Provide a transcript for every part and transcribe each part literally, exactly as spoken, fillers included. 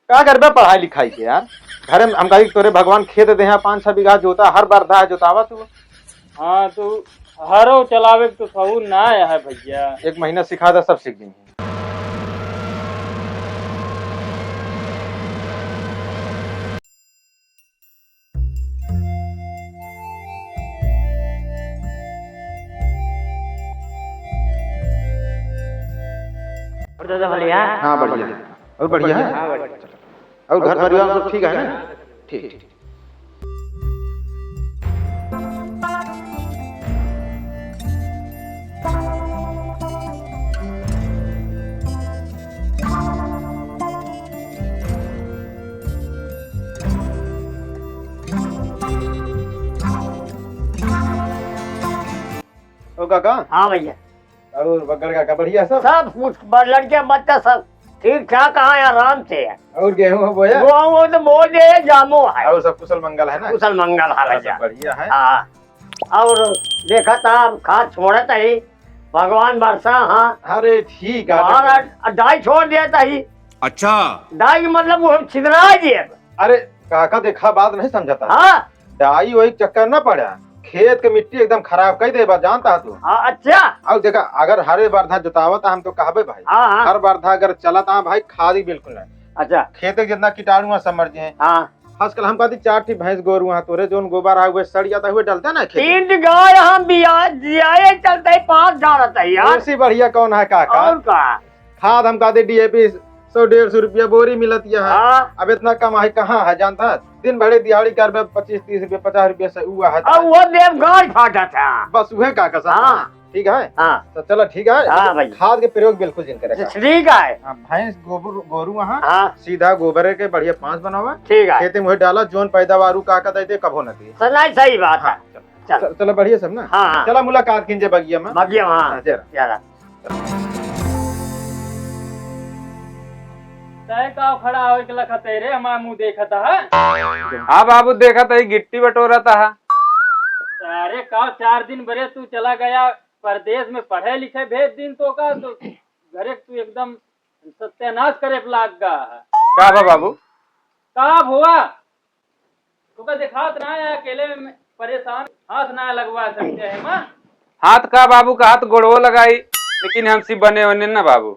का करबे पढ़ाई लिखाई के यार? घरे में हम कही तोरे भगवान खेत दे हैं, पाँच छह बीघा जोता, हर बरधा है जोतावा तू। हाँ, तो हरो चलावे के तो सहूर ना आया है भैया। एक महीना सिखा दे, सब सीख जाएंगे। और दादा बढ़िया? हाँ, बढ़िया। और बढ़िया है? हाँ, बढ़िया। और घर परिवार सब ठीक है ना? ठीक, ठीक। ओ काका। हाँ भैया। और बगड़ काका बढ़िया सब? सब कुछ ब-, लड़के बच्चा सब ठीक ठाक है, आराम से है। और गेहूं हो बोया? गेहूं हो तो बो दे, जामो है। और सब कुसल मंगल है ना? कुसल मंगल है हाँ, सब भैया। बढ़िया है। हाँ। और देखा था, अब खाद छोड़त ही, भगवान बरसा, हाँ। अरे ठीक है। और अ-, डाई छोड़ देता ही। अच्छा। डाई के मतलब वो हम छिदरा दिए। अरे काका देखा, बात नहीं समझता। हाँ। डाई वही चक्कर न पड़ा, खेत के मिट्टी एकदम खराब कर दे बा, जानता है तू। हाँ, अच्छा। और देखा, अगर हरे बरधा जोतावत हम तो कहबे भाई, हाँ, हाँ। हर बरधा अगर चलत आ भाई, खाद ही बिल्कुल नहीं। अच्छा। खेत के जितना कीटाणु है सब मर गए हैं। हाँ। आजकल हम कहती चार ठी भैंस गोरू हैं तोरे, जोन गोबर है वो सड़ जाता है, वो डलता ना खेत में। तीन गाय हम बिया जियाए चलते ही पाँच झाड़त है यार। उससे बढ़िया कौन है काका? और का? खाद हम कहते डीएपी सौ डेढ़ सौ रुपया बोरी मिलत यह है। हाँ। अब इतना कमाई कहाँ है जानता है? दिन भरे दिहाड़ी करबे पच्चीस तीस रुपया, पचास रुपया से हुआ है। अब वो देव गाय फाटा था। बस वह काका साहब। हाँ। ठीक है? हाँ। तो चलो ठीक है, हाँ लेकिन भाई। खाद के प्रयोग बिल्कुल जिन करे का। ठीक है। हाँ, भैंस गोबर, गोरू वहाँ, हाँ। सीधा गोबर के बढ़िया पाँच बनावा। ठीक है। खेते में वही डाला, जोन पैदावार उ काका दे दे, कभो न दे। सही, सही बात है। हाँ, चलो। चल। चल-, चलो बढ़िया सब ना? हाँ, हाँ। चला मुलाकात कीजिए बगिया में। बगिया में, हाँ। हाँ, जरा। जरा। तय का खड़ा होए के लखत है रे, हमार मुंह देखत है? हाँ बाबू, देखत है, गिट्टी बटोरत है। अरे का चार दिन बरे तू चला गया परदेश में पढ़े लिखे, भेज दिन तो का, तो घरे तू एकदम सत्यानाश करे पे लाग गा है। का बा बाबू? का हुआ? तोका देखात ना है, अकेले में परेशान, हाथ ना लगवा सकते हैं माँ। हाथ का बाबू का हाथ गोड़वो लगाई, लेकिन हमसे बने होने ना बाबू।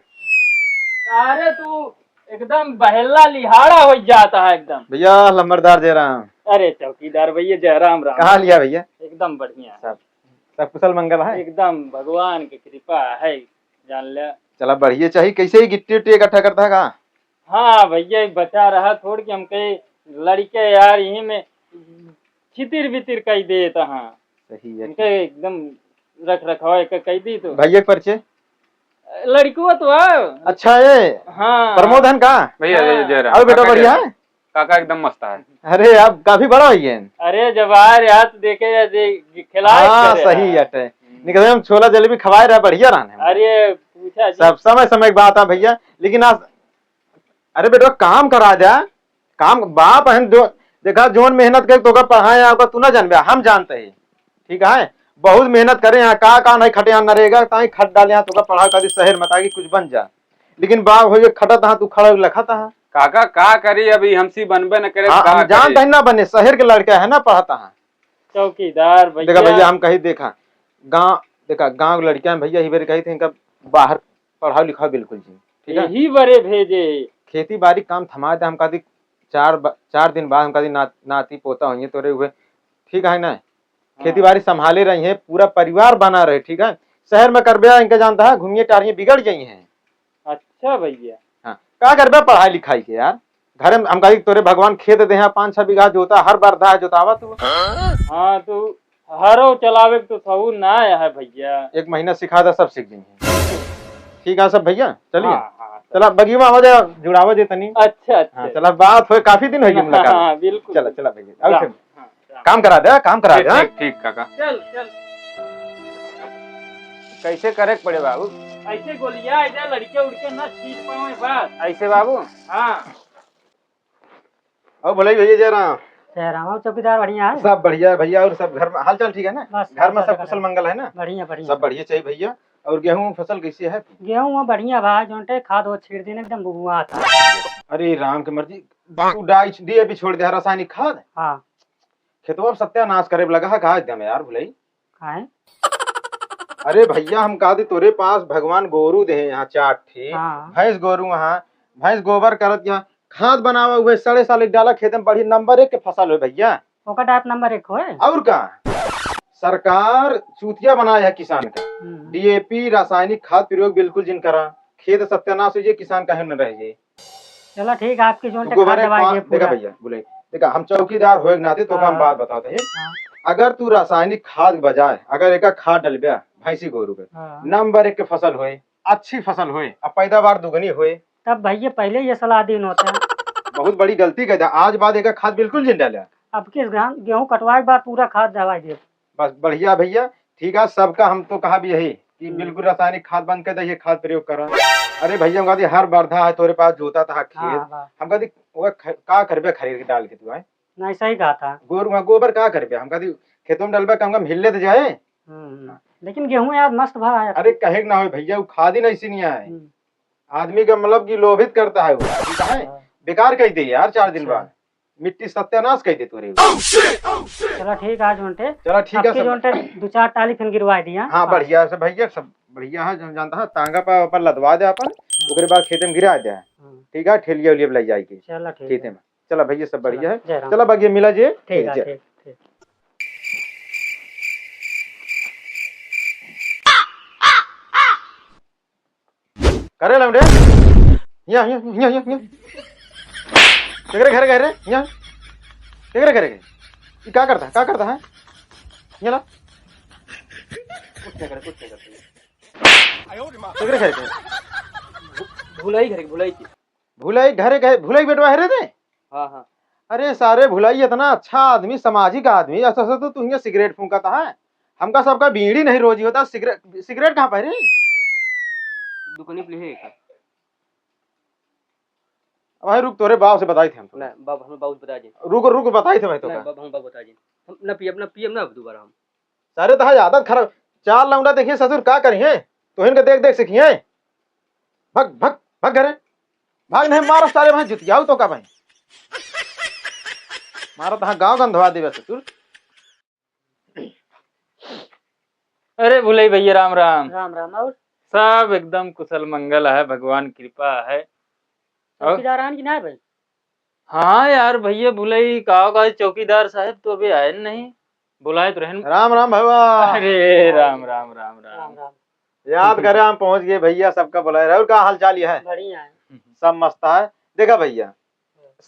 अरे तू एकदम बहेला लिहाड़ा हो जाता है एकदम। भैया लंबरदार जयराम। अरे चौकीदार भैया जयराम राम। कहाँ लिया भैया? एकदम बढ़िया। सब, सब कुशल मंगल है? एकदम भगवान की कृपा है, जान ले। चला बढ़िया चाहिए। कैसे ही गिट्टी उट्टी इकट्ठा करता है कहाँ? हाँ भैया, बचा रहा थोड़ के हमके लड़के यार यही में छितिर बितिर कई देत हाँ। सही है। हमके एकदम रख रखाव एक कई दी तो। भैया के परिचय? लड़कुआ तो है। अच्छा है। हाँ। प्रमोद है का? भैया, हाँ। जय राम। अरे बेटा बढ़िया है? काका एकदम मस्त है। अरे आप काफी बड़ा हो गए हैं। अरे जब आ रहे हाथ देखे या दे खिलाए हाँ, करे सही है। अटे। निकले हम छोला जलेबी खवाए रहे, बढ़िया रहने। अरे पूछा जी। सब समय समय की बात है भैया, लेकिन आज अरे बेटवा, काम करा जा, काम बाप है जो, देखा, जोन मेहनत करे, तोका पढ़ाए, यहाँ का तू ना जानबे, हम जानते ही, ठीक है, बहुत मेहनत करे, यहाँ का, का नहीं खटे, यहाँ नरेगा, ताई खट डाले, यहाँ तोका पढ़ा कर शहर में, ताकि कुछ बन जा, लेकिन बाप हो ये खटत, हाँ, तू खड़ा लखत, हाँ। काका, का करी, अभी हमसे बनबे न करे, हाँ, का हम जानते करी? हैं ना बने, शहर के लड़का है ना, पढ़ता है। चौकीदार देखा भैया। भैया, हम कही देखा, गाँव, देखा, गाँव के लड़कियां भैया, ही बेर कही थे, इनका बाहर पढ़ाओ लिखाओ बिल्कुल जी, ठीक है? यही बरे भेजे। खेती बाड़ी काम थमा दे, हम कहा दी चार ब-, चार दिन बाद हम कहा दी ना-, नाती पोता होइए तोरे हुए, ठीक है ना? हाँ। खेती बाड़ी संभाले रही है, पूरा परिवार बना रहे, ठीक है? शहर में करबे इनका जानता है, घूमिए टारिए बिगड़ गई हैं। अच्छा भैया। हाँ, का करबे पढ़ाई लिखाई के यार? घरे में हम कही तोरे भगवान खेत दे हैं, पाँच छह बीघा जोता, हर बरधा है जोतावा तू। हाँ, तू हरो चलावे के तो सहूर ना आया है भैया। एक महीना सिखा दे, सब सीख जाएंगे। ठीक है सब भैया, चलिए। हाँ, हाँ, चला बगीवा हो जा, जुड़ावा जे तनी। अच्छा, अच्छा। हाँ, चला बात होए, काफी दिन हो गई मुलाकात। हाँ, बिल्कुल। चला, चला भैया, आओ राम, फिर। हाँ, राम। काम करा दे, काम करा ठीक, दे, हाँ? ठीक, ठीक, काका। चल, चल। कैसे करे के पड़े बाबू? ऐसे गोलिया, ऐसे लड़के उड़के ना छीट पावे बस। ऐसे बाबू? हाँ। और भोले भैया जय राम। जय राम। और चौकीदार बढ़िया है? सब बढ़िया है भैया। और सब घर में हाल चाल ठीक है ना? बस घर में हाल चाल सब कुशल मंगल है ना? बढ़िया, बढ़िया। सब बढ़िया चाहिए भैया। और गेहूं फसल कैसी है? गेहूं हुआ बढ़िया बा, जोंटे खाद वो छीड़ देने एकदम बुबुआ था। अरे राम के मर्जी, तू डाई, डीएपी छोड़ दे, रासायनिक खाद। हाँ। खेतवा में सत्यानाश करे लगा है का एकदम यार भुलई? काहे? अरे भैया, हम कहा दी तोरे पास भगवान गोरू दे हैं यहाँ चार ठे, हाँ। भैंस गोरू वहाँ, भैंस गोबर करत यहाँ खाद बनावा हुए सड़े साले डाला खेत में बढ़िया नंबर एक के फसल हो भैया। ओकर डाट नंबर एक होए। और का? सरकार चूतिया बनाए है किसान का। हम्म। डीएपी रासायनिक खाद प्रयोग बिल्कुल जिन करा, खेत सत्यानाश हो जाए, किसान कहीं न रह जाए। चलो ठीक है, आपकी जोन तक गोबर खाद है, दवाई पा-, ये देखा पूरा। भैया, बोले, देखा, हम चौकीदार होए के नाते तो हम हाँ। बात बताते हैं। हाँ। अगर तू रासायनिक खाद के बजाय अगर एका खाद डलब्या भैंसी गोरू के, हाँ। नंबर एक के फसल होए, अच्छी फसल होए, अब पैदावार दुगनी होए। तब भैया पहले ये सलाह दीन होता। बहुत बड़ी गलती कर दिया, आज बाद एका खाद बिल्कुल जिन डाला। अब किस गेहूं कटवाए के बाद पूरा खाद दवाई दे। बस बढ़िया भैया, ठीक है, सबका हम तो कहा भी यही कि हम्म। बिल्कुल रासायनिक खाद बंद कर दे, ये खाद प्रयोग करा। अरे भैया, हम कहते हर बरधा है तोरे पास जोता था खेत, हाँ, हाँ। हम कहते वो ख-, का करबे खरीद के डाल के तू आए? नहीं, सही कहा था। गोरू, हाँ, गोबर का करबे? हम कहते खेतों में डलबे, कम कम हिले तो जाए। हम्म, हम्म। हाँ। लेकिन गेहूं यार मस्त भा है। अरे कहे के ना हो भैया, वो खाद ही नहीं सी नहीं आए। हम्म। आदमी का मतलब कि लोभित करता है वो, ठीक है? हाँ। बेकार कह दे यार, चार दिन अच्छा। बाद मिट्टी सत्यानाश कह दे तोरे। चला ठीक है, जोंटे। चला ठीक है, आपके सब जोंटे दो चार टाली फिर गिरवा दिया। हाँ, हाँ। बढ़िया से भैया, सब बढ़िया है, जौन जानता है, तांगा पर, पर लदवा दे अपन, हाँ। ओकरे बाद खेते में गिरा दे। हाँ। ठीक है, ठेलिया उलिया पे ले जाए के चला ठीक खेते है। में। चला भैया, सब बढ़िया चला, है। जय राम। चला भैया, मिला जे। ठीक है, जय। ठीक, ठीक। करे लौंडे। हिया, हिया, हिया, हिया, हिया। केकरे घरे गए रे? हिया। केकरे घरे गए? ई का करता है? का करता है? हिया ला। कुछ नहीं करे, कुछ नहीं करता। केकरे घरे गए? भु-, भुलाई घरे, भुलाई की। भुलाई घरे गए, भुलाई बेटवा है रे ते? हाँ, हाँ। अरे सारे भुलाई इतना अच्छा आदमी, सामाजिक आदमी, ऐसा, ऐसा तो तू हियाँ सिगरेट फूंकत है। हमका सबका बीड़ी नहीं रोजी होता, सिगरेट, सिगरेट कहाँ पे रे? दुकानी पे ले है एक। अब भाई रुक, तोरे बाप से बताई थे हम तो। नहीं, बाप, हम बाप से बताई थे। रुक, रुक, बताई थे भाई तो नहीं, का। बाप, हम बाप बताई थे। हम ना पियब, ना पियब ना दोबारा हम। सारे तहार आदत खराब। चार लौंडा देखिए ससुर का करिहे, तोहिन के देख देख सीखिहे। भग, भग, भग घरे। भाग नहीं मारो सारे भाई जुतियाऊ तो का भाई। मारो तहार गाँव गंधवा देवे ससुर। अरे भुलई भैया राम राम। राम राम। और? सब एकदम कुशल मंगल है, भगवान कृपा है। और? चौकीदार आन कि ना भाई? हाँ यार भैया, भुलई का, का चौकीदार साहब तो अभी आए नहीं, बुलाए तो रहन। राम राम भवा। अरे राम राम राम राम। राम राम। याद करे हम पहुँच गए भैया, सबका बुलाए रहे। और का हाल चाल ये है? बढ़िया है। सब मस्त है। देखा भैया,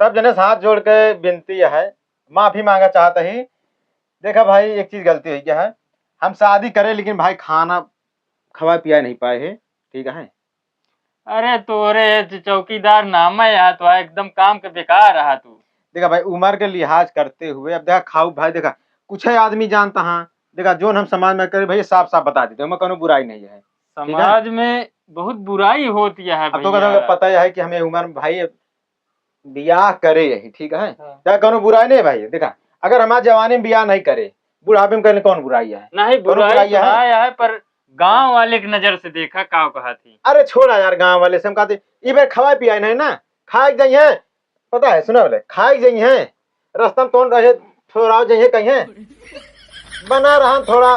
सब जने से हाथ जोड़ के विनती है, माफी मांगा चाहत ही। देखा भाई, एक चीज गलती हो गया है, हम शादी करे लेकिन भाई खाना खवाए पियाए नहीं पाए है, ठीक है? अरे तोरे च-, चौकीदार नाम है यार, तो एकदम काम के बेकार रहा तू। देखा भाई, उम्र के लिहाज करते हुए, अब देखा खाऊ भाई, देखा कुछ है आदमी जानता हाँ, देखा जोन हम समाज में करे भैया, साफ साफ बता देते, ओमे कोनो बुराई नहीं है, ठीक है? समाज में बहुत बुराई होती है अब तो भैया। कहता पता ही है कि हमें उम्र में भाई बियाह करे यही, ठीक है? हाँ। चाहे कोनो बुराई नहीं भाई, देखा अगर हमारे जवानी में बियाह नहीं करे, बुढ़ापे में करने कौन बुराई है? नहीं, कोनो बुराई बुराई तो है? ना है, पर गाँव वाले की नजर से देखा, का कहा थी? अरे छोड़ा यार, गाँव वाले से हम कहते, ई बेर खवाए पियाए नहीं ना, खाए के जाइए, पता है, सुना बोले, खाए के जाइए, रास्ता में कौन रहे, थोड़ा जाइए कहीं, बना रहन थोड़ा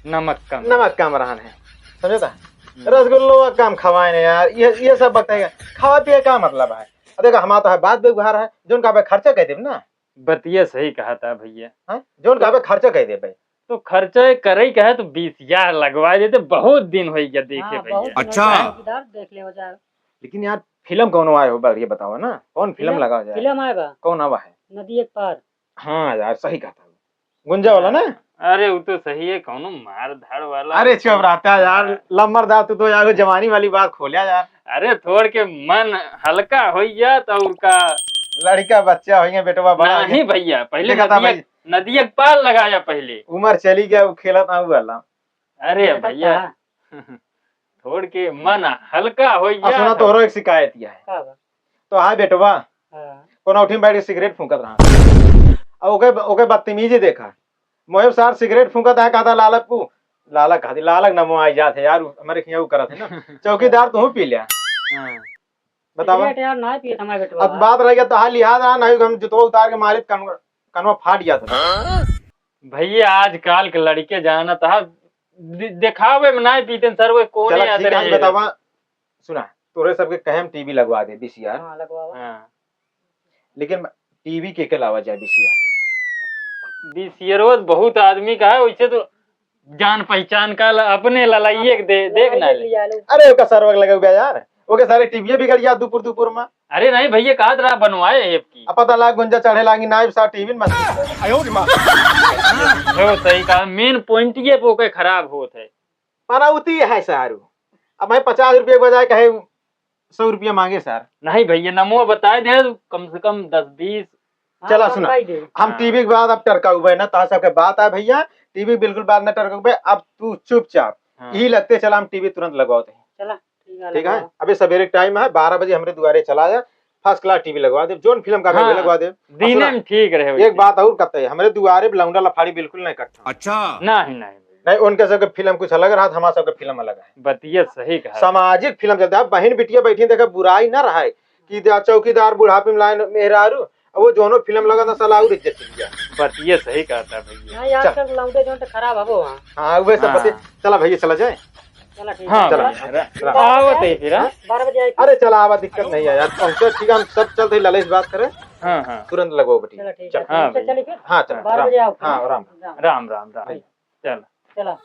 नमक कम। नमक कम रहन है, समझे ता? हम्म। रसगुल्लो कम खवाए ने यार, ये, ये सब बताएगा, खावा पिए का मतलब है? अब देखा, हमारा तो है बात व्यवहार है, जोन का बे खर्चा कह देब ना। बतिया सही कहा था भैया। हैं? जोन का बे खर्चा कह देबे। तो खर्चा करे का है तो बीस हजार लगवा देते, बहुत दिन हो गया देखे हाँ, भैया। बहुत दिन हो अच्छा। गया, इधर देख ले हो जाए। लेकिन यार फिल्म कौनो आए हो बढ़िया बताओ ना, कौन फिल्म फिल्म? लगाओ जाए? फिल्म आए बा। कौन आवा है? नदी एक पार। हाँ यार सही कहा था, गुंजा वाला ना? अरे वो तो सही है, कौनो मार धाड़ वाला। अरे चुप रहता है यार, हाँ। लम्बर दा तू तो यार वो जवानी वाली बात खोलिया यार। अरे थोड़ के मन हल्का हो गया तो उनका लड़का बच्चा हो गया, बेटवा बड़ा हो गया। नहीं भैया, पहले देखा था नदिया, भाई। नदिया के पार लगाया पहले। उम्र चली गया, वो खेला था वो वाला। अरे देखा भैया, था। थोड़ के मन हल्का हो आ, गया सुना, तो। तोहरो एक शिकायत यह है। का बा? तो हाँ बेटवा, हाँ। कोनो उठी में बैठ के सिगरेट फूंकत रहा। आ ओके, ओके बदतमीजी देखा। मोहिब सार सिगरेट फूंकत है, कहता लालपू, लालक खातिर, लालक नमो आई जात है यार, हमरे खिया उ करत है ना। चौकीदार तू पी लिया। हाँ। बतावा। सिगरेट यार ना पिए हमारे बेटवा। अब बात रह गया तो हाल लिहाज रहा, नहीं हम जुतवा उतार के मारित कन-, कनवा फाट गया था। भैया आजकल के लड़के जानत हा, दि-, देखावे में नहीं पीते सर, वो कौन चला है ठीक है, बतावा। सुना, तोरे सबके कहे हम टीवी लगवा दे, वीसीआर। हाँ, लगवावा। हाँ। लेकिन टीवी के के लावा जाए वीसीआर? वीसीआर वो बहुत आदमी का है, वैसे तो जान पहचान का ला-, अपने ललाइए के दे, देख ना ले। अरे ओका सरवक लगे हुआ यार, ओके सारे टीवी बिगड़ गया दुपुर दुपुर में। अरे नहीं भैया, कहा रहा बनवाए है आपकी। अब पता लाग गुंजा चढ़े लागी नाइब सा टीवी में। हो सही कहा, मेन पॉइंट ये पे ओके खराब होत है। माना उती है सारू। अब भाई पचास रुपये के बजाय कहे सौ रुपया मांगे सर। नहीं भैया, नमो बताए दे, कम से कम दस बीस। हाँ, चला कम सुना, कही दे। हम हाँ। टीवी के बाद अब टरका हुए ना, तहाँ सबके बात आए भैया, टीवी बिल्कुल बाद ना टरका हुए, अब तू चुपचाप हाँ। यही लगते चला, हम टीवी तुरंत लगवाते हैं। चला, ठीक है, ठीक है, लगवाओ। अभी सवेरे टाइम है, बारह बजे हमरे दुआरे चला जा, फर्स्ट क्लास टीवी लगवा दे, जोन फिल्म का भी हाँ, लगवा दे। दीने अब सुना, में ठीक रहे एक वैसे। बात और कहते हैं, हमरे दुआरे पे लौंडा लफाड़ी बिल्कुल नहीं इकट्ठा। अच्छा। नहीं, नहीं। नहीं, उनके सबके फिल्म कुछ अलग रहा, हमारे सबके फिल्म अलग है। बतिया सही कहा। सामाजिक फिल्म चलता है, बहन बिटिया बैठी देखे, बुराई ना रहा है कि दे-, चौकीदार बुढ़ापे में लाइन मेहरारू, अब वो जोनो फिल्म लगा था, साला और इज्जत चली गया। बतिया सही कहता भैया। हाँ, यार, चल। आजकल लौंडे जोन तो खराब हबो, हाँ। हाँ, वह सब हाँ। बतिया, चला भैया, चला जाए। चला, ठीक हाँ, है। चला। भैया, रा-, रा-, आवत है फिर, हाँ? बारह बजे आई। अरे, चला, आवा, दिक्कत नहीं है यार, पहुँचो, ठीक है, हम सब चलते ही ललेश बात करें। हाँ, हाँ। तुरंत लगो बेटी। चला, ठीक चल। है। हाँ, चल, भैया। चलिए फिर। हाँ, चल, बारह राम। बजे आओ। हाँ, राम। राम। राम, राम, राम। चल। चला।